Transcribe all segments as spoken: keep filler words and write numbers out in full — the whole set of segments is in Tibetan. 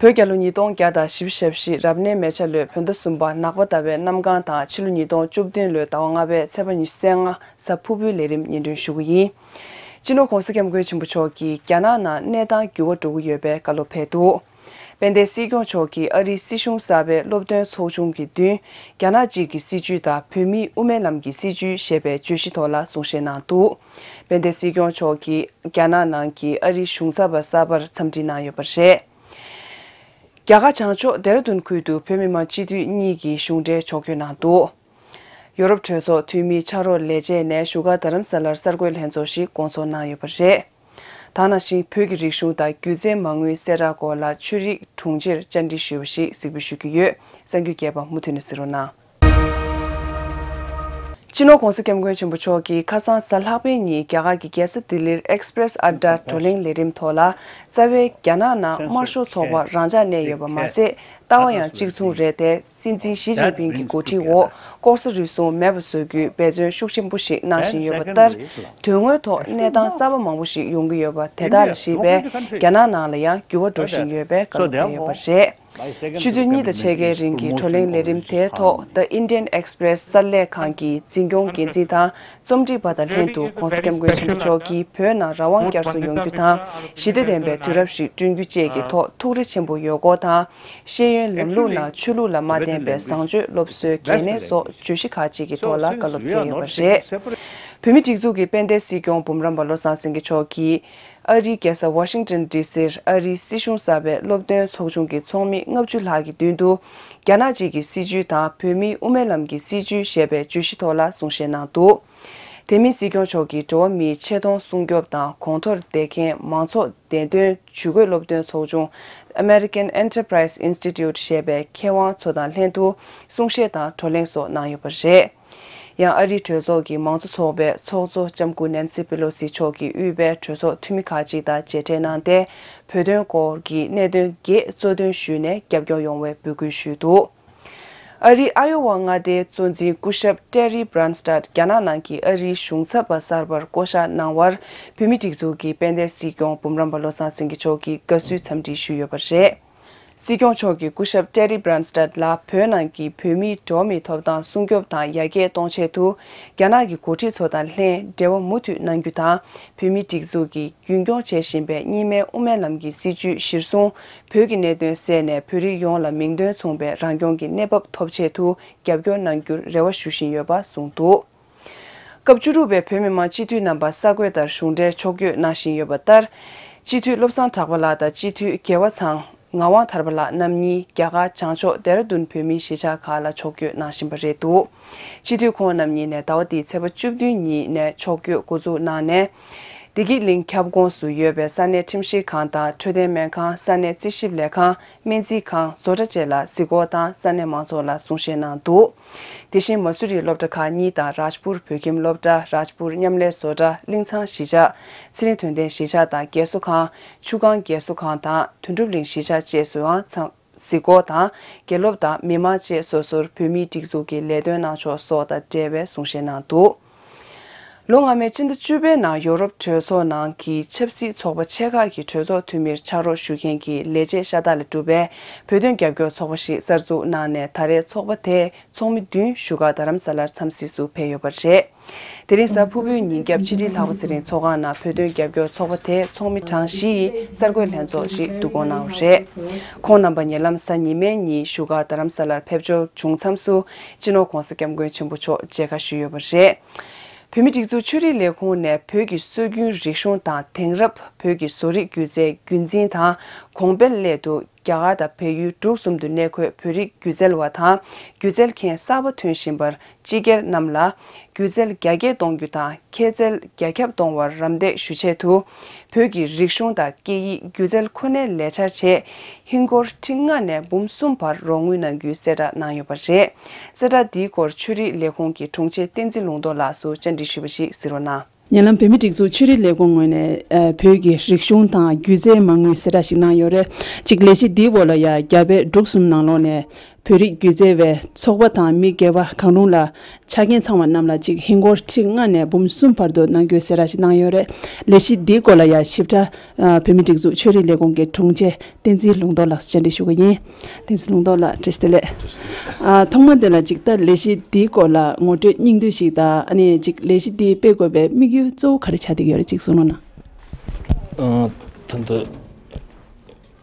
བོད་རྒྱལ་ལོ་ཉིས་སྟོང་བརྒྱ་དང་བཞི་བཅུ་ཞེ་བཞི་རབ་གནས་མེ་བྱ་ལོའི་བོད་ཟླ་གསུམ་པ་ནག་པ་ཟླ་བའི་གནམ་གང་དང་ཕྱི་ལོ་ཉིས་སྟོང་བཅུ་བདུན་ལོའི་ཟླ་བ་ལྔ་པའི་ཚེས་པ་ཉི་ཤུ་རྩ་ལྔ་གཟའ་ཕུར་བུའི་ལས་རིམ་སྙན་སྒྲོན་ཞུ་གི་ཡིན། སྤྱི་ནོར་༧གོང་ས་༧སྐྱབས་མགོན་ཆེན་པོ་མཆོག་གིས་རྒྱ་ནག་ནང་གནས་སྟངས་འགྱུར་བ་འགྲོ་གི་ཡོད་པའི་བཀའ་སློབ་ཕེབས་འདུག་དཔལ་ལྡན་སྲིད་སྐྱོང་མཆོག་གིས་ཨ་རིའི་སྲིད་གཞུང་གསར་པའི་སློབ་སྟོན་ཚོགས་ཆུང་གི་མདུན། རྒྱ་ནག་གཅིག་གི་སྲིད་བྱུས་དང་བོད་མིའི་དབུ་མའི་ལམ་གྱི་སྲིད་བྱུས་ཞེས་པའི་བརྗོད་གཞི་ཐོག་ལ་གསུང་བཤད་གནང་འདུག་དཔལ་ལྡན་སྲིད་སྐྱོང་མཆོག་གིས་རྒྱ་ནག་ནང་གི་ཨ་རིའི་གཞུང་ཚབ་པ་གསར་པར་འཚམས་འདྲི་གནང་ཡོད་པ་རེད། རྒྱ་གར་བྱང་ཕྱོགས་ལྡེ་ར་ལྡུན་ཁུལ་དུ་བོད་མི་མང་སྤྱི་འཐུས་གཉིས་ཀྱིས་གཞུང་འབྲེལ་ཕྱོགས་བསྐྱོད་གནང་འདུག་ཡོ་རོབ་གྲོས་ཚོགས་འཐུས་མིའི་ཕྱག་རོགས་ལས་བྱེད་ནས་བཞུགས་སྒར་རྡ་རམ་ས་ལར་གསར་འགོད་ལྷན་ཚོགས་ཤིག་བསྐོང་ཚོགས་གནང་ཡོད་པ་རེད། ད་ནང་བཞིན་བོད་ཀྱི་རིག་གཞུང་དང་སྒྱུ་རྩལ་མ་དངུལ་གསལ་བསྒྲགས་སྐོར་ལ་ཆོས་རིག་དྲུང་ཆེར་བཅར་འདྲི་ཞུས་པ་ཞིག་གཟིགས་འབུལ་ཞུ་རྒྱུ་ཡོད། གསར་འགྱུར་རྒྱས་པ་མུ་མཐུད་ནས་གཟིགས་རོགས་གནང་། སྤྱི་ནོར་༧གོང་ས་༧སྐྱབས་མགོན་ཆེན་པོ་མཆོག་གིས་ཁ་སང་གཟའ་ལྷག་པའི་ཉིན་རྒྱ་གར་གྱི་རྒྱལ་ས་ལྡི་ལིར་ཨེགས་པི་རེས་ཨ་ཌ་བགྲོ་གླེང་ལས་རིམ་ཐོག་ལ། རྩ་བའི་རྒྱ་ནག་ནང་དམར་ཤོག་ཚོགས་པ་རང་འཇགས་གནས་ཡོད་པ་མ་ཟད། ལྟ་བ་ཡང་གཅིག་མཚུངས་རེད་དེ། སྲིད་འཛིན་ཞི་ཅིན་ཕིང་གི་འགོ་ཁྲིད་འོག་ལྐོག་ཟ་རུལ་སུངས་མེད་པ་བཟོ་རྒྱུའི་འབད་བརྩོན་ཤུགས་ཆེན་པོ་ཞིག་གནང་བཞིན་ཡོད་པ་ལྟར། དོན་དངོས་ཐོག་གནས་སྟངས་གསར་པ་མང་པོ་ཞིག་ཡོང་གི་ཡོད་པ་དེ་དག་ལ་གཞིགས་པས། རྒྱ་ནག་ནང་ལ་ཡང་འགྱུར་བ་འགྲོ་བཞིན་ཡོད་པའི་བཀའ་སློབ་ཕེབས་ཡོད་པ་རེད། ཆུ་ཚོད་གཉིས་དང་ཕྱེད་ཀའི་རིང་གི་བགྲོ་གླེང་ལས་རིམ་དེའི་ཐོག་The Indian Express གསར་ལས་ཁང་གི་འཛིན་སྐྱོང་འགན་འཛིན་དང་རྩོམ་སྒྲིག་པ་དང་ལྷན་དུ་༧གོང་ས་༧སྐྱབས་མགོན་ཆེན་པོ་མཆོག་གིས་བོད་ནང་རང་དབང་བསྐྱར་གསོ་ཡོང་རྒྱུ་དང་། ཞི་བདེ་ལྡན་པའི་དུས་རབས་ཤིག་བསྐྲུན་རྒྱུ་བཅས་ཀྱི་ཐོག་ཐུགས་རེ་ཆེན་པོ་ཡོད་སྐོར་དང་། ཤེས་ཡོན་ལམ་ལུགས་ནང་ཆོས་ལུགས་ལ་མ་བརྟེན་པའི་བཟང་སྤྱོད་སློབ་གསོའི་གལ་གནད་སོགས་བརྗོད་གཞི་ཁག་ཅིག་གི་ཐོག་ལ་བཀའ་སློབ་སྩལ་ཡོད་པ་རེད། བོད་མིའི་སྒྲིག་འཛུགས་ཀྱི་དཔལ་ལྡན་སྲིད་སྐྱོང་འབུམ་རམས་པ་བློ་བཟང་སེང་གེ་མཆོག་གིས། ཨ་རིའི་རྒྱལ་ས་ཝ་ཤིང་ཏོན་ཌི་སིར་ཨ་རིའི་སྲིད་གཞུང་གསར་པའི་སློབ་སྟོན་ཚོགས་ཆུང་གི་ཚོགས་མི་ལྔ་བཅུ་ལྷག་གི་མདུན་དུ། རྒྱ་ནག་གཅིག་གི་སྲིད་བྱུས་དང་བོད་མིའི་དབུ་མའི་ལམ་གྱི་སྲིད་བྱུས་ཞེས་པའི་བརྗོད་གཞི་ཐོག་ལ་གསུང་བཤད་གནང་འདུག་དེ་མིན་སྲིད་སྐྱོང་མཆོག་གིས་འགྲོ་བ་མིའི་ཆེ་མཐོང་སྲུང་སྐྱོབ་དང་གོང་མཐོར་བསྡད་མཁན་མང་ཚོགས་བདེ་དོན་ཇུས་འགོད་སློབ་སྟོན་ཚོགས་ཆུང་American Enterprise Institute ཞེས་པའི་མཁས་དབང་ཚོ་དང་ལྷན་དུ་གསུང་བཤད་དང་བགྲོ་གླེང་སོགས་གནང་ཡོད་པ་རེད། ཡང་ཨ་རིའི་གྲོས་ཚོགས་ཀྱི་མང་གཙོ་ཚོགས་པའི་ཚོགས་གཙོ་ལྕམ་སྐུ་ནན་སི་པེ་ལོ་སི་མཆོག་གིས་དབུས་པའི་གྲོས་ཚོགས་འཐུས་མི་ཁག་ཅིག་དང་མཇལ་འཕྲད་གནང་སྟེ། བོད་དོན་སྐོར་གྱི་གནད་དོན་བརྒྱད་གཙོ་འདོན་ཞུས་ནས་རྒྱབ་སྐྱོར་ཡོང་བའི་འབོད་སྐུལ་ཞུས་འདུག་ཨ་རིའི་ཨ་ཡོ་ཝ་མངའ་སྡེའི་གཙོ་འཛིན་སྐུ་ཞབས་ཀྲེ་རི་བྷ་རན་སྟད་རྒྱ་ནག་ནང་གི་ཨ་རིའི་གཞུང་ཚབ་པ་གསར་པར་བསྐོ་གཞག་གནང་བར། བོད་མིའི་སྒྲིག་འཛུགས་ཀྱི་དཔལ་ལྡན་སྲིད་སྐྱོང་འབུམ་རམས་པ་བློ་བཟང་སེང་གེ་མཆོག་གིས་དགའ་བསུའི་འཚམས་འདྲི་ཞུས་ཡོད་པ་རེད། སྲིད་སྐྱོང་མཆོག་གིས་སྐུ་ཞབས་ཀྲེ་རི་བྷ་རན་སྟད་ལ་བོད་ནང་གི་བོད་མིའི་འགྲོ་བ་མིའི་ཐོབ་ཐང་སྲུང་སྐྱོབ་དང་ཡར་རྒྱས་གཏོང་ཆེད་དུ། རྒྱ་ནག་གི་འགོ་ཁྲིད་ཚོ་དང་ལྷན་འབྲེལ་བ་མུ་མཐུད་གནང་རྒྱུ་དང་། བོད་མིའི་སྒྲིག་འཛུགས་ཀྱིས་རྒྱུན་སྐྱོང་བྱེད་བཞིན་པའི་གཉིས་སྨན་དབུ་མའི་ལམ་གྱི་སྲིད་བྱུས་གཞིར་བཟུང་། བོད་ཀྱི་གནད་དོན་སེལ་ནས་བོད་རིགས་ཡོངས་ལ་མིང་དོན་མཚུངས་པའི་རང་སྐྱོང་གི་གནས་བབ་ཐོབ་ཆེད་དུ་རྒྱབ་སྐྱོར་གནང་རྒྱུར་རེ་བ་ཞུ་བཞིན་ཡོད་པ་གསུངས་འདུག་སྐབས་བཅུ་དྲུག་པའི་བོད་མི་མང་སྤྱི་འཐུས་རྣམ་པ་གསར་འགོད་ལྟར་གཞུང་འབྲེལ་ཕྱོགས་བསྐྱོད་གནང་བཞིན་ཡོད་པ་ལྟར། སྤྱི་འཐུས་བློ་བཟང་གྲགས་པ་ལགས་དང་སྤྱི་འཐུས་རྒྱལ་བ་ཚང་ངག་དབང་ཐར་པ་ལགས་རྣམ་གཉིས་རྒྱ་གར་བྱང་ཕྱོགས་ལྡེ་ར་ལྡུན་བོད་མིའི་གཞིས་ཆགས་ཁག་ལ་ཕྱོགས་བསྐྱོད་གནང་བཞིན་པ་རེད་འདུག་སྤྱི་འཐུས་ཁོང་རྣམ་གཉིས་ནས་ཟླ་བ་འདིའི་ཚེས་པ་བཅུ་བདུན་ཉིན་ནས་ཕྱོགས་བསྐྱོད་འགོ་འཛུགས་གནང་ནས། བདེ་སྐྱིད་གླིང་ཁྱབ་ཁོངས་སུ་ཡོད་པའི་ས་གནས་ཁྲིམས་ཞིབ་ཁང་དང་འཕྲོད་བསྟེན་སྨན་ཁང་། ས་གནས་རྩིས་ཞིབ་ལས་ཁང་། སྨན་རྩིས་ཁང་། བཟོ་གྲྭ་བཅས་ལ་གཟིགས་སྐོར་དང་ས་གནས་མང་ཚོགས་ལ་གསུང་བཤད་གནང་འདུག་དེ་བཞིན་མ་སུ་རི་སློབ་གྲྭ་ཁག་གཉིས་དང་རཱཇ་པུར་བོད་ཁྱིམ་སློབ་གྲྭ། རཱཇ་པུར་མཉམ་ལས་བཟོ་གྲྭ། གླིང་ཚང་གཞིས་ཆགས། ཚེ་རིང་དོན་ལྡན་གཞིས་ཆགས་དང་རྒས་གསོ་ཁང་། ཆུ་སྒང་རྒས་གསོ་ཁང་དང་དོན་གྲུབ་གླིང་གཞིས་ཆགས་བཅས་སུའང་ཚང་གཟིགས་སྐོར་དང་། དགེ་སློབ་དང་མི་མང་བཅས་སོ་སོར་བོད་མིའི་སྒྲིག་འཛུགས་ཀྱི་ལས་དོན་གནང་ཕྱོགས་སོགས་དང་འབྲེལ་བའི་གསུང་བཤད་གནང་འདུག་ལོ་སྔ་མའི་སྤྱི་ཟླ་བཅུ་པའི་ནང་ཡོ་རོབ་གྲོས་ཚོགས་ནང་གི་ཆབ་སྲིད་ཚོགས་པ་ཆེ་ཁག་གི་གྲོས་ཚོགས་འཐུས་མིར་ཕྱག་རོགས་ཞུ་མཁན་གྱི་ལས་བྱེད་ཤ་སྟག་ལས་གྲུབ་པའི་བོད་དོན་རྒྱབ་སྐྱོར་ཚོགས་པ་ཞིག་གསར་འཛུགས་གནང་ནས། ད་རེས་ཚོགས་པ་དེས་ཚོགས་མི་བདུན་བཞུགས་སྒར་རྡ་རམ་ས་ལར་འཚམས་གཟིགས་སུ་ཕེབས་ཡོད་པ་རེད། དེ་རིང་གཟའ་ཕུར་བུའི་ཉིན་རྒྱབ་ཕྱི་དྲིལ་ལྷག་པ་ཚེ་རིང་ཚོགས་ཁང་ནང་བོད་དོན་རྒྱབ་སྐྱོར་ཚོགས་པ་དེའི་ཚོགས་མི་གྲངས་བཞི་ཡིས་གསར་འགོད་ལྷན་ཚོགས་ཤིག་བསྡུ་སྐོང་གནང་བ་རེད། ཁོང་རྣམ་པ་ཉེ་ལམ་གཟའ་ཉི་མའི་ཉིན་བཞུགས་སྒར་རྡ་རམ་ས་ལར་ཕེབས་འབྱོར་བྱུང་མཚམས་སུ། སྤྱི་ནོར་༧གོང་ས་༧སྐྱབས་མགོན་ཆེན་པོ་མཆོག་མཇལ་ཁ་ཞུས་ཡོད་པ་རེད། བོད་མིའི་སྒྲིག་འཛུགས་ཆོས་རིག་ལས་ཁུངས་ནས་བོད་ཀྱི་སྲོལ་རྒྱུན་རིག་གཞུང་དང་དེང་རབས་བོད་ཀྱི་བཟོ་རིག་སྒྱུ་རྩལ་རྒྱུན་འཛིན་དང་གོང་སྤེལ་སླད་དུ། རྒྱ་གར་དང་བལ་ཡུལ་འབྲུག་གསུམ་དུ་གནས་འཁོད་བོད་རིགས་སྒྱུ་རྩལ་བ་དང་། སྒྱུ་རྩལ་མཁན་གསར་པ་ཐོན་བཞིན་པར་སྤྱི་སྒེར་རྣམས་ལ་སྒྱུ་རྩལ་རྒྱ་སྐྱེད་གཏོང་རྒྱུ་དང་། ཁྱད་རྩལ་རྒྱ་ཁྱབ་གཏོང་བར་རམ་འདེགས་ཞུ་ཆེད་དུ། བོད་ཀྱི་རིག་གཞུང་དང་སྐད་ཡིག་སྒྱུ་རྩལ་ཁོ་ནའི་ལས་འཆར་ཆེད། ཧིན་སྒོར་ཁྲི་ལྔ་ནས་འབུམ་གསུམ་བར་རོགས་དངུལ་གནང་རྒྱུའི་གསལ་བསྒྲགས་གནང་ཡོད་པ་རེད། གསལ་བསྒྲགས་འདིའི་སྐོར་ཆོས་རིག་ལས་ཁུངས་ཀྱི་དྲུང་ཆེ་བསྟན་འཛིན་ལུང་རྟོགས་ལགས་སུ་བཅར་འདྲི་ཞུས་པ་ཞིག་གཟིགས་རོགས་གནང་། ཉེ་ལམ་བོད་མིའི་སྒྲིག་འཛུགས་ཆོས་རིག་ལས་ཁུངས་ངོས་ནས་ཨ་བོད་ཀྱི་རིག་གཞུང་དང་སྒྱུ་རྩལ་མ་དངུལ་གསལ་བསྒྲགས་ཤིག་གནང་ཡོད་རེད། གཅིག་ལས་གཞི་འདིའི་འོག་ལ་ཡ་རྒྱ་བལ་འབྲུག་གསུམ་ནང་ལོགས་ནས་ བོད་རིགས་སྒྱུ་རྩལ་བའི་ཚོགས་པ་དང་མི་སྒེར་པ་གང་རུང་ལ་ཆ་རྐྱེན་ཚང་བ་རྣམས་ལ་གཅིག་ཧིན་སྒོར་ཁྲི་ལྔ་ནས་འབུམ་གསུམ་བར་དུ་གནང་རྒྱུའི་གསལ་བསྒྲགས་ཤིག་གནང་ཡོད་རེད། ལས་གཞི་འདིའི་སྐོར་ལ་ཡང་ཞིབ་ཕྲ་ཨ་བོད་མིའི་སྒྲིག་འཛུགས་ཆོས་རིག་ལས་ཁུངས་ཀྱི་དྲུང་ཆེ་བསྟན་འཛིན་ལུང་རྟོགས་ལགས་སུ་བཅར་འདྲི་ཞུ་གི་ཡིན། བསྟན་འཛིན་ལུང་རྟོགས་ལགས་བཀྲ་ཤིས་བདེ་ལེགས། ཨ་ཐོག་མ་དེ་ལ་གཅིག་ད་ལས་གཞི་འདིའི་སྐོར་ལ་ངོ་སྤྲོད་སྙིང་བསྡུས་ཤིག་དང་ཨ་ནི་གཅིག་ལས་གཞི་འདི་སྤེལ་དགོས་པའི་དམིགས་ཡུལ་གཙོ་བོ་ག་རེ་ཆགས་བསྡད་ཀྱི་ཡོད་རེད་གཅིག་གསུང་རོགས་གནང་། ཨ་ད་ལྟ།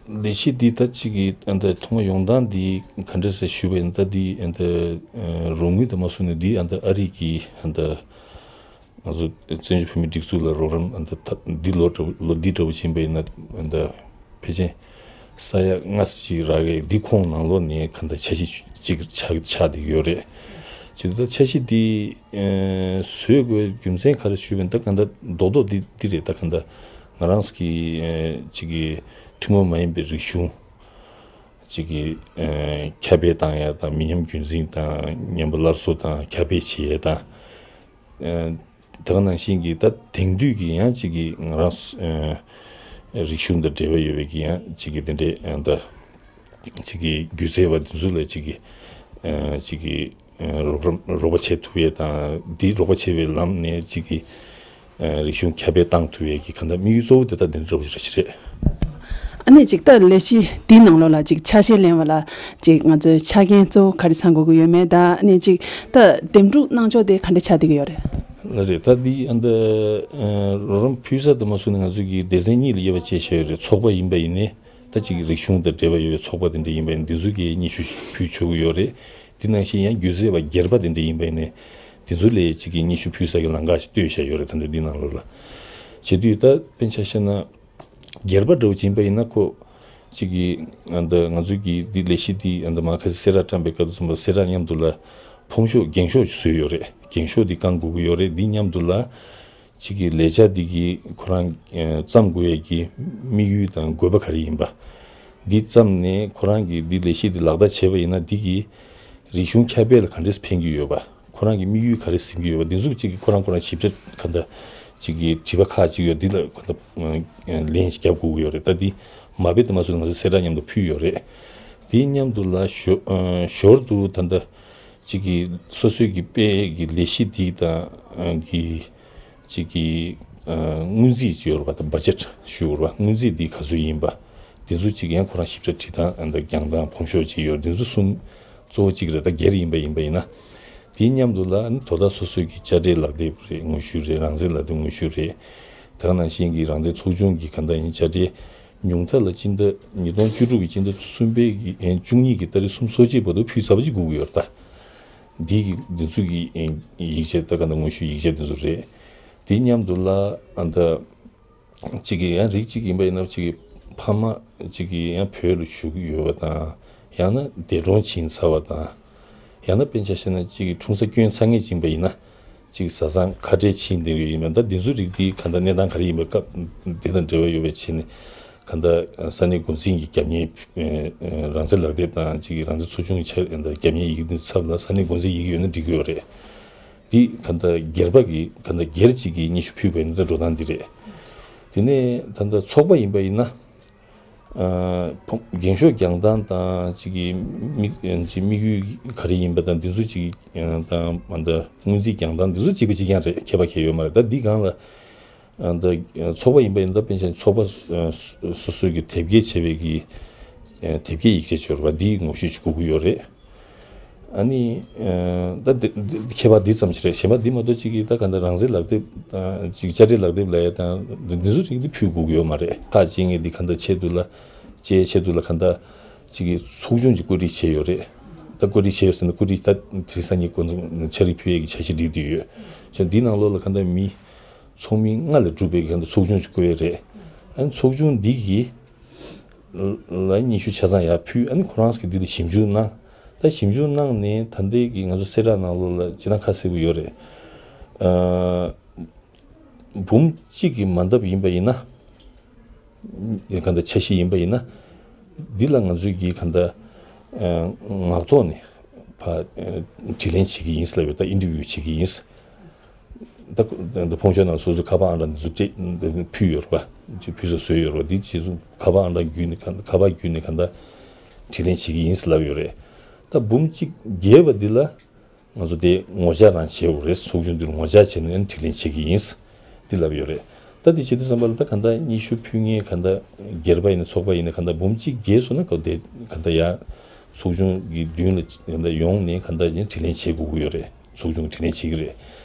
ལས་གཞི་འདི་ད་གཅིག་གི་ཨ་ད་ཐོག་མ་ཡོང་སྟངས་འདི་ག་འདྲ་ཟེར་ཞུས་པ་ཡིན་ན། ད་འདི་ཨ་ད་རོགས་དངུལ་དང་མ་སོང་ནས་འདི་ཨ་ད་ཨ་རི་གི་ཨ་ད་ང་ཚོ་བཙན་བྱོལ་བོད་མིའི་སྒྲིག་འཛུགས་ལ་རོགས་རམ་ཨ་ད་ད་འདི་ལོ་འདྲ་བོ་ལོ་འདི་འདྲ་བོ་ཕྱིན་པ་ཡིན་ན་ཨ་ད་ཕལ་ཆེར་ས་ཡ་ལྔ་ཅིག་རག་གི། འདི་ཁོངས་ནང་ལོགས་ནས་ག་ད་འཆར་གཞི་ཅིག་ཆགས་ཆགས་བསྡད་ཡོད་རེད། བྱས་ཙང་ད་འཆར་གཞི་འདི་ཨ་བཟོ་དགོས་རྒྱུ་མཚན་ག་རེ་ཞུས་པ་ཡིན་ན། ད་ག་ད་རྡོག་རྡོག་འདི་འདི་རེད། ད་ག་ད་ང་རང་གི་ཨ་གཅིག་གི་ཐུན་མོང་མ་ཡིན་པའི་རིག་གཞུང་གཅིག་གི་ཨ་ཁྱབ་སྤེལ་བཏང་ཡ་དང་། མི་ཉམས་རྒྱུན་འཛིན་དང་། ཉམས་པ་སླར་གསོ་དང་། ཁྱབ་སྤེལ་བྱེད་ཡ་དང་། ཨ་དེ་ག་ནང་བཞིན་གྱི་ད་དེང་དུས་ཀྱི་ཡང་གཅིག་གི་ང་རང་ཨ་རིག་གཞུང་དང་འབྲེལ་བ་ཡོད་པའི་གི་ཡང་གཅིག་གི་དེ་འདྲའི་ཨ་ད་གཅིག་གི་སྒྱུ་རྩལ་བ་དེ་ཚོ་ལ་གཅིག་གི་ཨ་གཅིག་གི་ཨ་རོགས་རམ་རོགས་པ་བྱེད་ཐུབ་ཡས་དང་། འདི་རོགས་པ་བྱེད་པའི་ལམ་ནས་གཅིག་གི་ཨ་རིག་གཞུང་ཁྱབ་སྤེལ་བཏང་ཐུབ་ཡས་ཀྱི་ག་ད་དམིགས་ཡུལ་གཙོ་བོ་དེ་ད་འདི་འདྲ་བོ་ཞིག་རེད། ཨ་ནི་གཅིག་ད་ལས་གཞི་འདིའི་ནང་ལོགས་ལ་གཅིག་ཆ་ཤས་ལེན་པ་ལ་གཅིག་ང་ཚོའི་ཆ་རྐྱེན་གཙོ་བོ་ག་རེ་ཚང་དགོས་ཀྱི་ཡོད་མེད་དང་། ཨ་ནི་གཅིག་ད་འདེམས་སྒྲུག་གནང་ཕྱོགས་དེ་ག་འདྲ་ཆགས་བསྡད་ཀྱི་ཡོད་རེད། ལགས་རེད། ད་འདི་ཨ་ད་ཨ་རོགས་རམ་ཕུལ་ས་དང་མ་སོང་ནས་ང་ཚོ་གི་སྡེ་ཚན་གཉིས་ལ་དབྱེ་བ་ཕྱེ་བཞག་ཡོད་རེད། ཚོགས་པ་ཡིན་པ་ཡིན་ནའི་ད་གཅིག་རིག་གཞུང་དང་འབྲེལ་བ་ཡོད་པའི་ཚོགས་པ་དེ་འདྲ་ཡིན་པ་ཡིན་ན་འདི་ཚོ་གིས་སྙན་ཞུ་ཕུལ་ཆོག་གི་ཡོད་རེད། དེ་ནང་བཞིན་ཡང་སྒྱུ་རྩལ་བ་སྒེར་པ་དེ་འདྲ་ཡིན་པ་ཡིན་ནའི་དེ་ཚོ་ལ་གཅིག་གི་སྙན་ཞུ་ཕུལ་ས་གི་ལམ་ཁ་ཞིག་བཏོད་བཞག་ཡོད་རེད། ད་འདི་འདི་ནང་ལོགས་ལ། བྱེད་དུས་ད་དཔེར་ན་ཆ་བཞག་ན་སྒེར་པ་འདྲ་བོ་ཅིག་ཡིན་པ་ཡིན་ན་ཁོ་གཅིག་གི་ཨ་ད་ང་ཚོ་གི་འདི་ལས་གཞི་འདི་ཨ་ད་མར་ཁ་སང་གསལ་བསྒྲགས་བཀྲམ་པའི་སྐབས་དུ་ཙམ་པ་གསལ་བསྒྲགས་མཉམ་དུ་ལ་ཕོམ་ཤོག་འགེངས་ཤོག་ཅིག་བཟོས་ཡོད་རེད། འགེངས་ཤོག་འདི་བཀང་དགོས་ཀྱི་ཡོད་རེད། འདི་མཉམ་དུ་ལ་གཅིག་གི་ལས་འཆར་འདི་གི་ཁོ་རང་ཨ་བརྩམ་དགོས་ཡས་ཀྱི་དམིགས་ཡུལ་དང་དགོས་པ་ག་རེ་ཡིན་པ། འདི་བརྩམས་ནས་ཁོ་རང་གིས་འདི་ལས་གཞི་འདི་ལག་བསྟར་བྱས་པ་ཡིན་ན་འདི་གིས་རིག་གཞུང་ཁྱབ་སྤེལ་ལ་ག་འདྲས་ཕན་གྱི་ཡོད་པ། ཁོ་རང་གི་དམིགས་ཡུལ་ག་རེ་ཟིན་གྱི་ཡོད་པ། འདི་ཚོ་གཅིག་གིས་ཁོ་རང་ཁོ་རང་ཞིབ་ཕྲ་ག་འདྲ་གཅིག་གི་དྲི་བ་ཁག་ཅིག་ཡོད། འདི་ལ་ག་འདྲ་ལན་ཞིག་རྒྱབ་དགོས་ཀྱི་ཡོད་རེད། ད་འདི་མ་དཔེ་དུ་མ་སོང་ང་ཚོ་གསལ་བསྒྲགས་མཉམ་དུ་ཕུལ་ཡོད་རེད། འདི་མཉམ་དུ་ལ་ཞོ་ཞོར་དུ་ད་ལྟ་གཅིག་གི་སོ་སོའི་གི་དཔེ་གི་ལས་གཞི་འདི་དང་གི་གཅིག་གི་ཨ་སྔོན་རྩིས་ཅིག་ཡོད་རེད་པ། ད་བ་ཇེཊ་ཞུ་དགོས་རེད་པ། སྔོན་རྩིས་འདི་ག་ཚོད་ཡིན་པ། འདི་ཚོ་གཅིག་ཡང་ཁོ་རང་ཞིབ་ཕྲ་བྲིས་སྟངས་ཨ་ད་རྒྱང་ཐག་ཕོམ་ཤོག་ཅིག་ཡོད། འདི་ཚོ་གསུམ་གཙོ་བོ་གཅིག་རེད། ད་སྒེར་ཡིན་པ་ཡིན་པ་ཡིན་ན། དེའི་མཉམ་དུ་ལ་ཨ་ནི་དོ་བདག་སོ་སོའི་གི་དཔྱ་ཁྲལ་ལག་དེབ་རེད། དངོས་ཤུགས་རེད། རང་བཙན་ལག་དེབ་དངོས་ཤུགས་རེད། དེ་ག་ནང་བཞིན་གྱི་རང་བཙན་ཚོགས་ཆུང་གི་ག་འདྲ་ཡིན་དཔྱ་ཁྲལ་ཉུང་མཐའ་ལ་སྤྱི་ཟླ་ཉིས་སྟོང་བཅུ་དྲུག་གི་སྤྱི་ཟླ་གསུམ་པའི་གི་ཨེ་བཅུ་གཉིས་ཀྱི་ཏ་རིག་སུམ་ཅུ་སོ་གཅིག་བར་དུ་ཕུལ་ཚར་བ་ཅིག་དགོས་ཀྱི་ཡོད་རེད། ད་འདི་གི་འདི་ཚོ་གི་ཨེ་ཡིག་ཆ་ད་ག་འདྲ་དངོས་ཤུགས་ཡིག་ཆ་འདི་ཚོ་རེད། དེ་མཉམ་དུ་ལ་ཨ་ད་གཅིག་གི་ཡང་རིགས་གཅིག་ཡིན་པ་ཡིན་ན་གཅིག་གི་ཕ་མ་གཅིག་གི་ཡང་བོད་ལ་བཞུགས་ཀྱི་ཡོད་པ་དང་། ཡང་ན་འདས་གྲོངས་ཕྱིན་ཚར་བ་དང་། ཡང་ན་དཔེར་ན་ཆ་བཞག་ན་གཅིག་གི་འཁྲུངས་ས་སྐྱོན་ཚར་མཁན་ཅིག་ཡིན་པ་ཡིན་ན། གཅིག་བཟའ་ཚང་ཁ་བྲལ་ཕྱིན་བསྡད་ཡོད་ཡིན་པ། ད་འདི་ཚོ་རིགས་འདི་ག་འདྲ་གནས་སྟངས་ག་རེ་ཡིན་པ་སྐབས་འདི་དང་འབྲེལ་བ་ཡོད་པའི་ཆ་ནས་ག་འདྲ་ས་གནས་འགོ་འཛིན་གྱི་རྒྱབ་གཉེར་ཨ་རང་བཙན་ལག་དེབ་དང་གཅིག་གི་རང་བཙན་ཚོགས་ཆུང་གི་ཆ་རྒྱབ་གཉེར་ཡི་གེ་འདི་ཚབ་ལ་ས་གནས་འགོ་འཛིན་ཡི་གེ་ཡོད་ན་འགྲིག་གི་ཡོད་རེད། འདི་ག་འདྲ་སྒེར་པ་གི་ག་འདྲ་སྒེར་གཅིག་གི་སྙན་ཞུ་ཕུལ་བ་ཡིན་ན་ད་འགྲོ་སྟངས་འདི་རེད། དེ་ནས་ད་ལྟ་ཚོགས་པ་ཡིན་པ་ཡིན་ན། ཨ་ཕོ་འགེངས་ཤོག་རྒྱག་སྟངས་དང་གཅིག་གི་དམིགས་ཀྱི་དམིགས་ཡུལ་ག་རེ་ཡིན་པ་དང་འདི་ཚོ་གཅིག་དང་མ་འདྲ་སྔོན་རྩིས་རྒྱག་སྟངས་འདི་ཚོ་གཅིག་པ་གཅིག་རྐྱང་རེད། ཁྱད་པར་གང་ཡང་ཡོད་མ་རེད། ད་འདི་སྒང་ལ་ཨ་ད་ཚོགས་པ་ཡིན་པ་ཡིན་ན་ད་དཔེར་ན་ཆ་ཚོགས་པ་ཨ་སོ་སོ་གི་དེབ་སྐྱེལ་བྱས་པའི་གི་ཨ་དེབ་སྐྱེལ་ཡིག་ཆ་ཅིག་ཡོད་རེད་པ། འདི་དངོས་ཤུགས་ཅིག་དགོས་ཀྱི་ཡོད་རེད། ཨ་ནི་ཨ་ད་འདི་འདི་ཁྱད་པར་འདི་ཙམ་ཞིག་རེད། གཞན་པ་འདི་མ་གཏོགས་གཅིག་གིས་ད་ག་འདྲ་རང་བཙན་ལག་དེབ་དང་གཅིག་དཔྱ་ཁྲལ་ལག་དེབ་ལབ་ཡ་དང་འདི་འདི་ཚོ་རིགས་འདི་ཕུལ་དགོས་ཀྱི་ཡོད་མ་རེད། ཁག་ཅིག་ངས་འདི་ག་འདྲ་ཆེད་དུ་ལ་བཅའ་ཆེད་དུ་ལ་ག་འདྲ་གཅིག་གིས་ཚོགས་ཆུང་ཅིག་བཀོད་སྒྲིག་བྱས་ཡོད་རེད། ད་བཀོད་སྒྲིག་བྱས་ཡོད་ཟེར་ན་བཀོད་སྒྲིག་ད་དེ་སང་ཉིན་འགོ་འཛིན་ཕྱག་བྲིས་ཕུལ་ཡས་ཀྱི་འཆར་གཞི་སྒྲིག་བསྡད་ཡོད། བྱས་འདི་ནང་ལོགས་ལ་ག་འདྲ་མི་ཚོགས་མི་ལྔ་ལས་གྲུབ་པའི་ག་འདྲ་ཚོགས་ཆུང་ཅིག་བསྐོས་ཡོད་རེད། ཨ་ནི་ཚོགས་ཆུང་འདི་གིས་ལ་སྙན་ཞུ་ཆ་ཚང་ཡར་ཕུལ། ཨ་ནི་ཁོ་རང་ཚོ་གིས་འདི་ལ་ཞིབ་འཇུག་གནང་། ད་ཞིབ་འཇུག་གནང་ནས་ད་ལྟའི་གི་ང་ཚོ་གསལ་བསྒྲགས་ནང་ལོགས་ལ་སྤྱིར་བཏང་ཁ་གསལ་པོ་ཡོད་རེད། ཨ་འབུམ་གཅིག་གི་མ་འདབ་ཡིན་པ་ཡིན་ན། ག་འདྲ་འཆར་གཞི་ཡིན་པ་ཡིན་ན། འདི་ལ་ང་ཚོས་ཀྱིས་ག་འདྲ་ཨ་ངག་ཐོག་ནས་ཕར་ཨ་དྲི་ལན་བྱེད་ཀྱི་ཡིན་ལབ་ཡོད། ད་ཨིན་ཊར་བིའུ་བྱེད་ཀྱི་ཡིན། ད་ད་ཕོམ་ཤོག་ནང་སོ་སོའི་ཁ་པར་ཨང་གྲངས་འདི་ཚོ་སྤྲད་ཕུལ་ཡོད་རེད་པ། ཅིག་ཕུལ་ས་བཟོས་ཡོད་རེད་པ། འདི་རྗེས་སུ་ཁ་པར་ཨང་གྲངས་བརྒྱུད་ནས་ག་ཁ་པར་བརྒྱུད་ནས་ག་འདྲ་དྲི་ལན་བྱེད་ཀྱི་ཡིན་ལབ་ཡོད་རེད། ད་འབུམ་གཅིག་བརྒལ་བ་འདི་ལ་ང་ཚོ་དེ་ངོ་བཅར་རང་བྱེད་དགོས་རེད། ཚོགས་ཆུང་འདི་ལ་ངོ་བཅར་བྱས་ནས་དྲིས་ལན་བྱེད་ཀྱི་ཡིན། འདི་ལབ་ཡོད་རེད། ད་དེ་བྱེད་དུས་ཙམ་པ་ལ་ད་ག་འདྲ་སྙན་ཞུ་ཕུལ་མཁན་ག་འདྲ་སྒེར་པ་ཡིན་ན་ཚོགས་པ་ཡིན་ན་ག་འདྲ་འབུམ་གཅིག་བརྒལ་སོང་ན་ག་དེ་ག་འདྲ་ཡ་ཚོགས་ཆུང་གི་མདུན་ལ་ག་འདྲ་ཡོང་ནས་ག་འདྲ་ཡིན་དྲིས་ལན་བྱེད་དགོས་ཀྱི་ཡོད་རེད། ཚོགས་ཆུང་གིས་དྲིས་ལན་བྱེད་ཀྱི་རེད།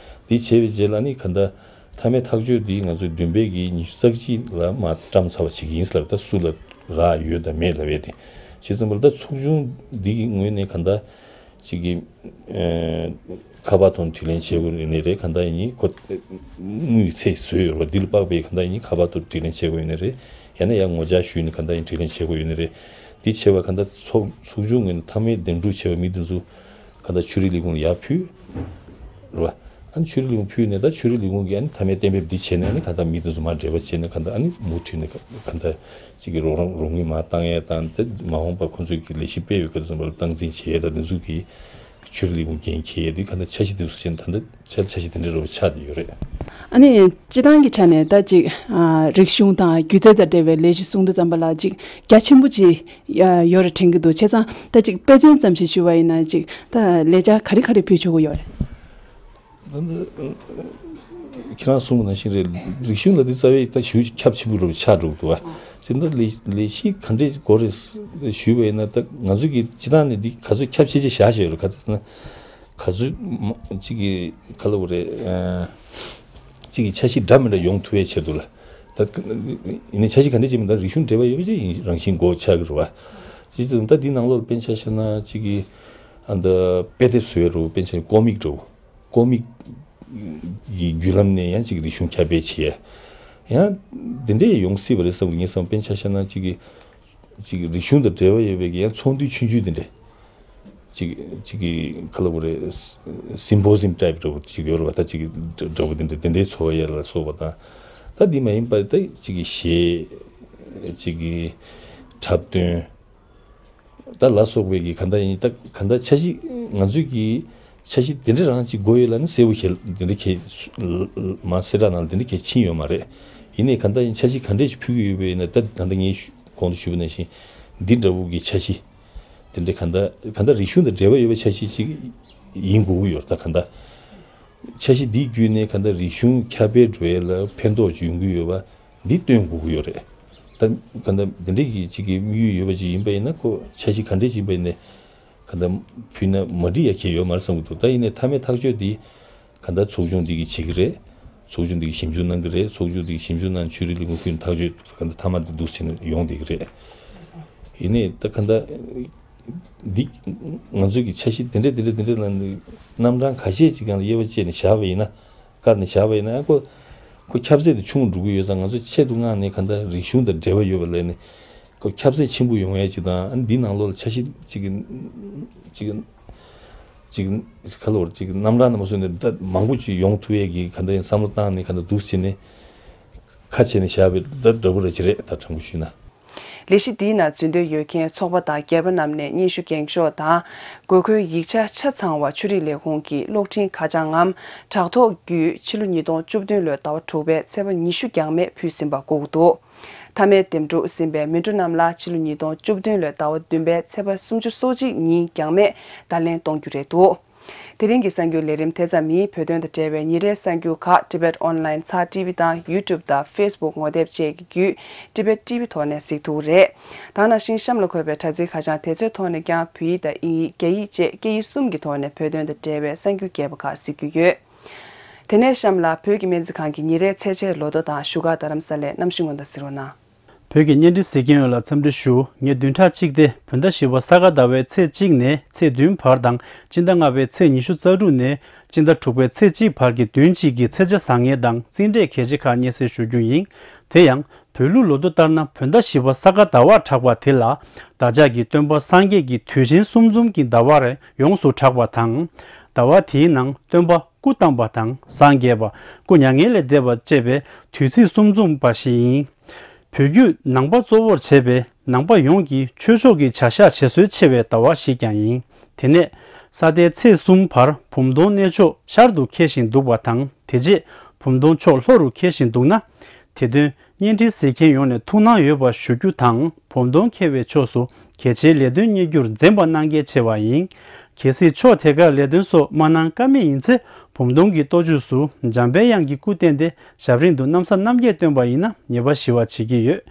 འདི་བྱས་པའི་རྗེས་ལ་ནི་ག་འདྲ་མཐའ་མའི་ཐག་གཅོད་འདི་ང་ཚོས་བདུན་པའི་གི་ཉི་ཤུ་རྩ་གཅིག་ལ་མར་བཀྲམ་ཚར་བ་ཞིག་ཡིན་ལབ། ད་སུ་ལ་རག་ཡོད་དང་མེད་ལབ་ཡས་དེ་བྱས་ཙམ་པ་ལ་ད་ཚོགས་ཆུང་འདི་གི་ངོས་ནས་ག་འདྲ་ཅིག་གི་ཨེ་ཁ་པར་ཐོག་དྲིས་ལན་བྱེད་དགོས་ཡོད་ནི་རེད། ག་འདྲ་ཡིན་ནི་ཁོ་དངུལ་ཚད་བཟོས་ཡོད་རེད་བ། འདི་ལ་དཔག་པའི་ག་འདྲ་ཡིན་ནི་ཁ་པར་ཐོག་དྲིས་ལན་བྱེད་དགོས་ཡོད་ནི་རེད། ཡང་ན་ཡང་ངོ་བཅར་ཞུས་ནས་ག་འདྲ་ཡིན་དྲིས་ལན་བྱེད་དགོས་ཡོད་ནི་རེད། འདི་བྱས་པ་ག་འདྲ་ཚོགས་ཚོགས་ཆུང་ངོས་ནས་མཐའ་མའི་འདེམས་སྒྲུག་བྱས་པ་མི་འདི་ཚོ་ག་འདྲ་ཆོས་རིག་ལས་ཁུངས་ལ་ཡར་ཕུལ། རེད་བ། ཨ་ནི་ཆོས་རིག་ལས་ཁུངས་ཕུལ་ནས་ད་ཆོས་རིག་ལས་ཁུངས་ཀྱིས་ཨ་ནི་མཐའ་མའི་གཏན་འབེབས་འདི་བྱས་ནས་ཨ་ནི་ག་འདྲ་མི་དེ་ཚོ་མར་འབྲེལ་བ་བྱས་ནས་ག་འདྲ་ཨ་ནི་མུ་མཐུད་ནས་ག་ག་འདྲ་ཅིག་གི་རོགས་རམ་རོགས་དངུལ་མར་བཏང་ཡས་དང་། དེ་མ་འོངས་པར་ཁོང་ཚོས་ཀྱི་ལས་གཞི་སྤེལ་ཡོད་སྐབས་ཙམ་པ་ལ་སྟངས་འཛིན་བྱེད་ཡས་དང་། དེ་ཚོ་གི་ཆོས་རིག་ལས་ཁུངས་འགན་འཁྱེར་ཡས་དེ་ག་འདྲ་འཆར་གཞི་དེ་ཚོ་བྱས་ནས་ད་ལྟ་འཆར་འཆར་གཞི་དེ་འདྲ་རུ་ཆགས་བསྡད་ཡོད་རེད། ཨ་ནི་སྤྱི་བཏང་གི་ཆ་ནས་ད་ཅིག་ཨ་རིག་གཞུང་དང་སྒྱུ་རྩལ་དང་འབྲེལ་བའི་ལས་གཞི་གསུང་དུས་ཙམ་པ་ལ་ཅིག་རྒྱ་ཆེན་པོ་ཅིག་ཡོད་རེད་དྲན་གྱི་འདུག་བྱས་ཙང་ད་ཅིག་དཔེ་མཚོན་ཙམ་ཞིག་ཞུ་བ་ཡིན་ན་ཅིག་ད་ལས་འཆར་ག་རེ་ག་རེ་ཕུལ་ཆོག་གི་ཡོད་རེད། ད་ནི་ཁྱེད་རང་གསུངས་པ་ནང་བཞིན་རེད། རིག་གཞུང་ལ་འདི་རྩ་བའི་ད་ཞེ་པོ་ཁྱབ་ཆེན་པོ་རུ་ཆགས་འགྲོ་གི་འདུག་བ། ཅིག་ད་ལས་ལས་གཞི་ག་འདྲས་དགོས་རེད་ཞུས་པ་ཡིན་ན། ད་ང་ཚོ་གི་སྤྱི་བཏང་ནས་འདི་ག་ཚོད་ཁྱབ་ཆེ་ཆེ་བཞག་བཞག་ཡོད་རེད། ག་ཚོད་ན་ག་ཚོད་མ་གཅིག་གི་ག་ལབ་དགོས་རེད། ཨ་གཅིག་གི་འཆར་གཞི་འདྲ་མི་འདྲ་ཡོང་ཐུབ་ཡས་ཆེད་དུ་ལ། ད་ཡིན་ནའི་འཆར་གཞི་ག་འདྲས་ཅིག་མིན་ད་རིག་གཞུང་འབྲེལ་བ་ཡོད་པ་ཅིག་ཡིན་རང་བཞིན་དགོས་ཆགས་ཀྱི་རེད་བ། ཅིག་ད་འདི་ནང་ལོགས་ལ་དཔེར་ན་ཆ་བཞག་ན་གཅིག་གི་ཨ་ད་དཔེ་དེབ་བཟོ་ཡས་རུ་དཔེར་ན་ཆ་ཀོ་མིག་འདྲ་བོ། ཀོ་མིག་གི་བརྒྱུད་ལམ་ནས་ཡང་ཅིག་རིག་གཞུང་ཁྱབ་སྤེལ་བྱེད་ཡ། ཡང་འདི་འདྲས་ཡོང་སྲིད་པ་རེད་བསམ་གྱི་ངས་བསམ། དཔེར་ན་ཆ་བཞག་ན་ཅིག་གི་ཅིག་རིག་གཞུང་དང་འབྲེལ་བ་ཡོད་པའི་གི་ཡང་ཚོགས་འདུ་ཆུང་ཆུང་འདི་འདྲས། ཅིག་ཅིག་གི་ག་ལབ་དགོས་རེད། སི་པོ་ཟིམ་ཊའིབ་འདྲ་བོ་ཅིག་ཡོད་རེད་བ། ད་ཅིག་གི་འདྲ་བོ་འདི་འདྲས་འདི་འདྲས་ཚོགས་ཡ་ལ་སོགས་པ་དང་། ད་འདི་མ་ཡིན་པ་ད་ཅིག་གི་གཞས། ཅིག་གི་འཁྲབ་སྟོན། ད་ལ་སོགས་པའི་གི་ག་འདྲ་ཡིན། ད་ག་འདྲ་འཆར་གཞི་ང་ཚོས་ཀྱི་འཆར་གཞི་དེ་འདྲ་རང་ཅིག་དགོས་ཡོད་ལབ་ན་གསལ་པོ་ཞིག་དེ་འདྲ་གས་མ་གསལ་བསྒྲགས་ནང་ལ་དེ་འདྲ་གས་ཕྱིན་ཡོད་མ་རེད། ཡིན་ནའི་ག་འདྲ་ཡིན་འཆར་གཞི་ག་འདྲས་ཅིག་ཕུལ་གྱི་ཡོད་པ་ཡིན་ན། ད་ད་ལྟ་ངས་ཞུ་གོང་དུ་ཞུས་པ་ནང་བཞིན་འདི་འདྲ་བོ་གི་འཆར་གཞི་དེ་འདྲ་ག་འདྲ་ག་འདྲ་རིག་གཞུང་དང་འབྲེལ་བ་ཡོད་པའི་འཆར་གཞི་ཅིག་ཡིན་དགོས་ཀྱི་ཡོད་རེད། ད་ག་འདྲ་འཆར་གཞི་འདི་བརྒྱུད་ནས་ག་འདྲ་རིག་གཞུང་ཁྱབ་སྤེལ་འགྲོ་ཡས་ལ་ཕན་ཐོགས་ཅིག་ཡོང་གི་ཡོད་པ། འདི་སྟོན་དགོས་ཀྱི་ཡོད་རེད། ད་ག་འདྲ་འདི་འདྲའི་གི་ཅིག་གི་དམིགས་ཡུལ་ཡོད་པ་ཅིག་ཡིན་པ་ཡིན་ན། ཁོ་འཆར་གཞི་ག་འདྲས་ཅིག་ཡིན་པ་ཡིན་ནའི་ག་འདྲ་ཕུལ་ན་མ་འགྲིག་ཡ་གང་ཡང་ཡོད་མ་རེད་བསམ་གྱི་འདུག་ད་ཡིན་ནའི་མཐའ་མའི་ཐག་གཅོད་འདི་ག་འདྲ་ཚོགས་ཆུང་འདི་གིས་བྱེད་ཀྱི་རེད། ཚོགས་ཆུང་འདི་གིས་ཞིབ་འཇུག་གནང་གི་རེད། ཚོགས་ཆུང་འདི་གིས་ཞིབ་འཇུག་གནང་ཆོས་རིག་ལས་ཁུངས་ཕུལ་ནས་ཐག་གཅོད་ག་འདྲ་མཐའ་མ་འདི་འདུག་བྱས་ནས་ཡོང་བསྡད་ཀྱི་རེད། ཡིན་ནའི་ད་ག་འདྲ་འདི་ང་ཚོའི་གི་འཆར་གཞི་དེ་འདྲ་དེ་འདྲ་དེ་འདྲ་ལ་རྣམ་གྲངས་ཁ་ཤས་ཅིག་སྒང་ལ་དབྱེ་བ་བཅད་ནས་བཞག་པ་ཡིན་ན། བཀར་ནས་བཞག་པ་ཡིན་ན་ཁོ་ཁོ་ཁྱབ་ཚད་དེ་ཆུང་རུ་འགྲོ་གི་ཡོད་ཙང་། ང་ཚོ་ཆེད་དུ་མངགས་ནས་ག་འདྲ་རིག་གཞུང་དང་འབྲེལ་བ་ཡོད་པ་ལས་ནི་ཁོ་ཁྱབ་ཚད་ཆེན་པོ་ཡོང་ཡས་ཅིག་དང་། ཨ་ནི་འདིའི་ནང་ལོགས་ལ་འཆར་གཞི་ཅིག་ཅིག་ཅིག་ག་ལབ་དགོས་རེད། ཅིག་རྣམ་གྲངས་ནང་མ་སོང་ནས་ད་མང་པོ་ཅིག་ཡོང་ཐུབ་ཡས་ཀྱི་ག་འདྲ་ཡིན་བསམ་བློ་བཏང་ནས་ག་འདྲ་འདུག་བྱས་ནས་ཁ་ཕྱེ་ནས་བཞག་པའི་ད་འདྲ་པོ་རེ་ཅིག་རེད། ད་དྲང་པོ་ཞུས་ན། ལས་གཞི་འདིའི་ནང་འཛུལ་འདོད་ཡོད་མཁན་ཚོགས་པ་དང་སྒེར་པ་རྣམས་ནས་སྙན་ཞུ་འགེངས་ཕྱོགས་དང་། དགོས་མཁོའི་ཡིག་ཆ་ཆ་ཚང་བ་ཆོས་རིག་ལས་ཁུངས་ཀྱི་གློག་འཕྲིན་ཁ་བྱང་ངམ་དྲ་ཐོག་བརྒྱུད་ཕྱི་ལོ་ཉིས་སྟོང་བཅུ་བདུན་ལོའི་ཟླ་བ་དྲུག་པའི་ཚེས་པ་ཉི་ཤུ་འགྱངས་མེད་ཕུལ་ཟིན་པ་དགོས་ཀྱི་འདུག་མཐའ་མའི་འདེམས་སྒྲུག་ཟིན་པའི་མི་འགྲོ་རྣམས་ལ་ཕྱི་ལོ་ཉིས་སྟོང་བཅུ་བདུན་ལོའི་ཟླ་བ་བདུན་པའི་ཚེས་པ་སུམ་ཅུ་སོ་གཅིག་ཉིན་འགྱངས་མེད་བརྡ་ལན་གཏོང་རྒྱུ་རེད་འདུག་དེ་རིང་གི་གསར་འགྱུར་ལས་རིམ་དེ་ཙམ་ཡིན། བོད་དོན་དང་འབྲེལ་བའི་ཉིན་རེའི་གསར་འགྱུར་ཁག་Tibet Online ཚར་ཊི་བི་དང་YouTube དང་Facebook ངོ་དེབ་བཅས་ཀྱི་བརྒྱུད་Tibet ཊི་བི་ཐོག་ནས་གཟིགས་ཐུབ་རེད། ད་ནང་བཞིན་གཤམ་ལ་འཁོད་པའི་དྲ་ཚིགས་ཁ་བྱང་དེ་ཚོའི་ཐོག་ནས་ཀྱང་བོད་ཡིག་དང་དབྱིན་ཡིག་རྒྱ་ཡིག་བཅས་སྐད་ཡིག་གསུམ་གྱི་ཐོག་ནས་བོད་དོན་དང་འབྲེལ་བའི་གསར་འགྱུར་རྒྱས་པ་ཁག་གཟིགས་རྒྱུ་ཡོད། དེ་ནས་གཤམ་ལ་བོད་ཀྱི་སྨན་རྩིས་ཁང་གི་ཉིན་རེའི་ཚེས་ཆའི་ལོ་ཐོ་དང་བཞུགས་སྒར་རྡ་རམ་ས་ལའི་གནམ་གཤིས་སྔོན་བརྡ་གཟིགས་རོགས་གནང་། བོད་ཀྱི་བརྙན་འཕྲིན་གཟིགས་མཁན་ཡོངས་ལ་འཚམས་འདྲི་ཞུ། ངས་བདུན་ཕྲག་གཅིག་སྟེ་བོད་ཟླ་བཞི་པ་ས་ག་ཟླ་བའི་ཚེས་གཅིག་ནས་ཚེས་བདུན་བར་དང་། སྤྱི་ཟླ་ལྔ་པའི་ཚེས་ཉི་ཤུ་རྩ་དྲུག་ནས་སྤྱི་ཟླ་དྲུག་པའི་ཚེས་གཅིག་བར་གྱི་བདུན་གཅིག་གི་ཚེས་ཆ་བཟང་ངན་དང་རྩིས་འབྲས་གལ་ཆེ་ཁག་སྙན་སེང་ཞུ་རྒྱུ་ཡིན། དེ་ཡང་བོད་ལུགས་ལོ་ཐོ་ལྟར་ན་བོད་ཟླ་བཞི་པ་ས་ག་ཟླ་བར་གྲགས་པ་དེ་ལ་བདག་ཅག་གི་སྟོན་པ་སངས་རྒྱས་ཀྱི་དུས་ཆེན་གསུམ་འཛོམས་ཀྱི་ཟླ་བར་ཡོངས་སུ་གྲགས་པ་དང་། ཟླ་བ་དེའི་ནང་སྟོན་པ་སྐུ་བལྟམས་པ་དང་སངས་རྒྱས་པ། སྐུ་མྱ་ངན་ལས་འདས་པ་བཅས་པའི་དུས་ཚིགས་གསུམ་འཛོམས་པ་ཞིག་ཡིན། བོད་བརྒྱུད་ནང་པ་གཙོ་བོར་བྱས་པའི་ནང་པ་ཡོངས་ཀྱི་ཆོས་ཕྱོགས་ཀྱི་བྱ་གཞག་བྱེད་སྲོལ་ཆེ་བའི་ཟླ་བ་ཞིག་ཀྱང་ཡིན། དེ་ནས་ས་ཟླའི་ཚེས་གསུམ་བར་བུམ་སྟོང་གནས་མཆོག་ཤར་དུ་འཁེལ་བཞིན་འདུག་པ་དང་། དེ་རྗེས་བུམ་སྟོང་ཕྱོགས་ལྷོ་རུ་འཁེལ་བཞིན་འདུག་ན། དེ་དོན་ བརྙན་འཕྲིན་གཟིགས་མཁན་ཡོངས་ནས་ཐུགས་སྣང་ཡོད་པ་ཞུ་རྒྱུ་དང་། བུམ་སྟོང་འཁེལ་བའི་ཕྱོགས་སུ་གལ་ཆེའི་ལས་དོན་གཉེར་རྒྱུར་འཛེམ་པ་གནང་གལ་ཆེ་བ་ཡིན། གལ་སྲིད་ཕྱོགས་དེ་གར་ལས་དོན་སོགས་མ་གནང་ཀ་མེད་ཡིན་ཚེ། བུམ་སྟོང་གི་གཏོ་བཅོས་སུ་འཇམ་པའི་དབྱངས་ཀྱི་སྐུ་བསྟན་ཏེ་ཞབས་རིམ་དུ་གནམ་ས་གནམ་རྒྱས་བཏོན་པ་ཡིན་ན་ཉེས་པ་ཞི་བ་བྱེད་ཀྱི་ཡོད།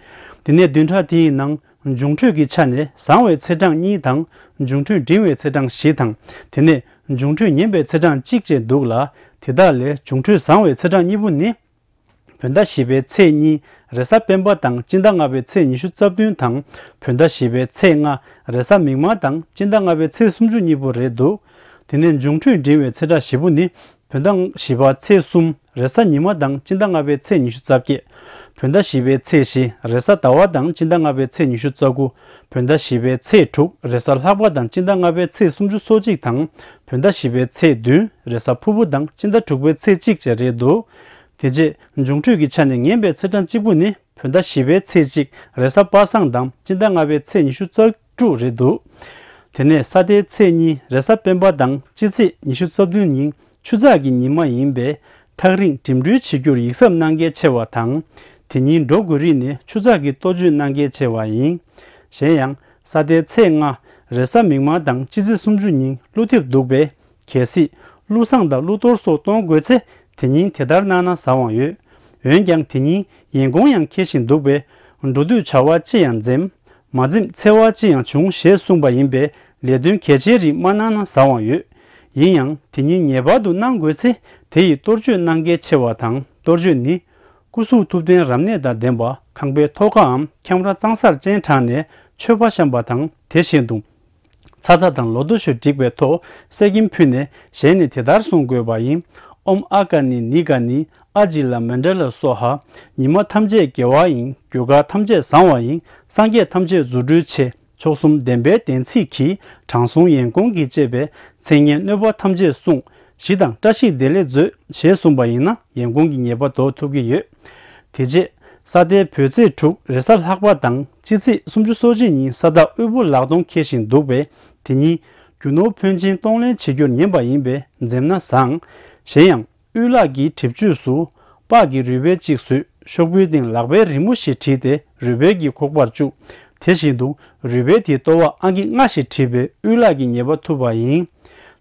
དེ་ནས་བདུན་ཕྲག་དེའི་ནང་འབྱུང་འཕྲོད་ཀྱི་ཆ་ནས་བཟང་བའི་ཚེས་གྲངས་གཉིས་དང་། འབྱུང་འཕྲོད་འབྲིང་བའི་ཚེས་གྲངས་བཞི་དང་། དེ་ནས་འབྱུང་འཕྲོད་ངན་པའི་ཚེས་གྲངས་གཅིག་བཅས་འདུག་ལ། དེ་དག་ལས་འབྱུང་འཕྲོད་བཟང་བའི་ཚེས་གྲངས་གཉིས་པོ་ནི། བོད་ཟླ་བཞི་པའི་ཚེས་གཉིས་རེས་གཟའ་སྤེན་པ་དང་སྤྱི་ཟླ་ལྔ་པའི་ཚེས་ཉི་ཤུ་རྩ་བདུན་དང་། བོད་ཟླ་བཞི་པའི་ཚེས་ལྔ་རེས་གཟའ་མིག་དམར་དང་སྤྱི་ཟླ་ལྔ་པའི་ཚེས་སུམ་ཅུ་གཉིས་པོ་རེད་འདུག་དེ་ནས་འབྱུང་འཕྲོད་འབྲིང་བའི་ཚེས་གྲངས་བཞི་པོ་ནི། བོད་ཟླ་བཞི་པ་ཚེས་གསུམ་རེས་གཟའ་ཉི་མ་དང་སྤྱི་ཟླ་ལྔ་པའི་ཚེས་ཉི་ཤུ་རྩ་བརྒྱད། བོད་ཟླ་བཞི་པའི་ཚེས་བཞི་རེས་གཟའ་ཟླ་བ་དང་སྤྱི་ཟླ་ལྔ་པའི་ཚེས་ཉི་ཤུ་རྩ་དགུ། བོད་ཟླ་བཞི་པའི་ཚེས་དྲུག་རེས་གཟའ་ལྷག་པ་དང་སྤྱི་ཟླ་ལྔ་པའི་ཚེས་སུམ་ཅུ་སོ་གཅིག་དང་། བོད་ཟླ་བཞི་པའི་ཚེས་བདུན་རེས་གཟའ་ཕུར་བུ་དང་སྤྱི་ཟླ་དྲུག་པའི་ཚེས་གཅིག་བཅས་རེད་འདུག་དེ་རྗེས་འབྱུང་འཕྲོད་ཀྱི་ཆ་ནས་ངན་པའི་ཚེས་གྲངས་གཅིག་པུ་ནི་བོད་ཟླ་བཞི་པའི་ཚེས་གཅིག་རེས་གཟའ་པ་སངས་དང་སྤྱི་ཟླ་ལྔ་པའི་ཚེས་ཉི་ཤུ་རྩ་དྲུག་རེད་འདུག་དེ་ནས་ས་ཟླའི་ཚེས་གཉིས་རེས་གཟའ་སྤེན་པ་དང་སྤྱི་ཚེས་ཉི་ཤུ་རྩ་བདུན་ཉིན་ཆུ་ཚགས་ཀྱི་ཉི་མ་ཡིན་པས་ཐག་རིང་འགྲིམ་འགྲུལ་བྱེད་རྒྱུར་ཡིད་གཟབ་གནང་གལ་ཆེ་བ་དང་། དེ་ཉིན་འགྲོ་དགོས་རིགས་ནི་ཆུ་ཚགས་ཀྱི་གཏོ་བཅོས་གནང་གལ་ཆེ་བ་ཡིན། གཞན་ཡང་ས་ཟླའི་ཚེས་ལྔ་རེས་གཟའ་མིག་དམར་དང་སྤྱི་ཚེས་སུམ་ཅུ་ཉིན་ཀླུ་ཐེབས་འདུག་པས། གལ་སྲིད་ཀླུ་བསངས་དང་ཀླུ་གཏོར་སོགས་གཏོང་དགོས་ཚེ་དེ་ཉིན་དེ་ལྟར་གནང་ན་བཟང་བ་ཡོད། འོན་ཀྱང་དེ་ཉིན་ཡན་གོང་ཡང་འཁེལ་བཞིན་འདུག་པས། འགྲོ་དུས་བྱ་བ་ཅི་ཡང་འཛེམ། མ་འཛེམ་འཚེ་བ་ཅི་ཡང་འབྱུང་ཞེས་གསུངས་པ་ཡིན་པས་ལས་དོན་གལ་ཆེའི་རིགས་མ་གནང་ན་བཟང་བ་ཡོད། ཡིན་ཡང་དེ་ཉིན་ངེས་པར་དུ་གནང་དགོས་ཚེ་དེ་ཡི་གཏོར་བཅོས་གནང་གལ་ཆེ་བ་དང་། གཏོར་བཅོས་ནི། སྐུ་གཟུགས་ཐུབ་བསྟན་རབ་གནས་དང་ལྡན་པ་ཁང་པའི་ཐོག་ཁའམ་ཁྱམས་ར་གཙང་སར་སྤྱན་དྲངས་ནས་མཆོད་པ་བཤམས་པ་དང་། དེ་བཞིན་དུ། ཚ་ཚ་དང་ལོ་ཏོ་ཞུ་བསྒྲིགས་པའི་ཐོག་གསེར་སྐྱེམས་ཕུལ་ནས་ཞལ་ནས་དེ་ལྟར་གསུང་དགོས་པ་ཡིན། ཨོཾ་ཨ་ཀ་ནི་ནི་ག་ནི་ཨ་ཇི་ལ་མཎྜལ་སྭཱ་ཧཱ། ཉི་མ་ཐམས་ཅད་དགེ་བ་ཡིན། རྒྱུ་སྐར་ཐམས་ཅད་བཟང་བ་ཡིན། སངས་རྒྱས་ཐམས་ཅད་རྫུ་འཕྲུལ་ཆེ། མཆོག་གསུམ་བདེན་པའི་བདེན་ཚིག་གིས། དྲང་སྲོང་ཡན་གོང་གིས་བཅས་པའི། མཚན་སྙན་གནོད་པ་ཐམས་ཅད་བསྲུང་། ཞི་དང་བཀྲ་ཤིས་བདེ་ལེགས་མཛོད། ཞེས་གསུངས་པ་ཡིན་ན་ཡན་གོང་གི་ཉེས་པ་ཟློག་ཐུབ་ཀྱི་ཡོད། དེ་རྗེས། ས་ཟླའི་བོད་ཚེས་དྲུག་རེས་གཟའ་ལྷག་པ་དང་སྤྱི་ཚེས་སུམ་ཅུ་སོ་གཅིག་ཉིན་ས་བདག་དབུལ་པོ་ལག་སྟོང་འཁེལ་བཞིན་འདུག་པས། དེ་ཉིན། རྒྱུ་ནོར་ཕོན་ཆེན་གཏོང་ལེན་བྱེད་རྒྱུར་ཉན་པ་ཡིན་པས་འཛེམ་ན་བཟང་། གཞན་ཡང་། དབུལ་ལག་གི་གྲིབ་གཅོད་སུ། སྤགས་ཀྱི་རུས་སྦལ་གཅིག་བཟོས། ཤོག་བུའི་སྟེང་ལག་པའི་རི་མོ་ཞིག་བྲིས་ཏེ་རུས་སྦལ་གྱི་ཁོག་པར་བཅུག་དེ་བཞིན་དུ་རུས་སྦལ་དེའི་ལྟོ་བར་ཨང་ཀི་ལྔ་ཞིག་བྲིས་པས་དབུལ་ལག་གི་ཉེས་པ་ཐུབ་པ་ཡིན།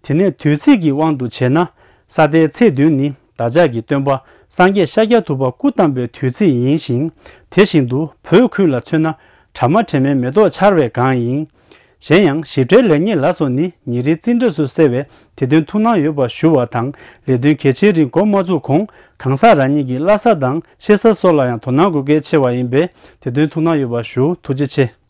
དེ་ནས་དུས་ཚིགས་ཀྱི་དབང་དུ་བྱས་ན། ས་ཟླའི་ཚེས་བདུན་ནི་བདག་ཅག་གི་སྟོན་པ་སངས་རྒྱས་ཤཱཀྱ་ཐུབ་པ་སྐུ་བལྟམས་པའི་དུས་ཚིགས་ཡིན་ཞིང་། དེ་བཞིན་དུ་བོད་ཁུལ་ལ་མཚོན་ན་གྲ་མ་གྲ་མའི་མེ་ཏོག་འཆར་བའི་སྒང་ཡིན། གཞན་ཡང་ཞིབ་ཕྲའི་ལེགས་ཉེས་ལ་སོགས་ནི་ཉིན་རེའི་རྩིས་འབྲས་སུ་གསལ་བས་དེ་དོན་ཐུགས་སྣང་ཡོད་པ་ཞུ་བ་དང་། ལས་དོན་གལ་ཆེའི་རིགས་འགོ་མ་བཙུགས་གོང་གང་ཟག་རང་ཉིད་ཀྱི་བླ་གཟའ་དང་གཤེད་གཟའ་སོགས་ལ་ཡང་དོ་སྣང་དགོས་གལ་ཆེ་བ་ཡིན་པས་དེ་དོན་ཐུགས་སྣང་ཡོད་པ་ཞུ། ཐུགས་རྗེ་ཆེ།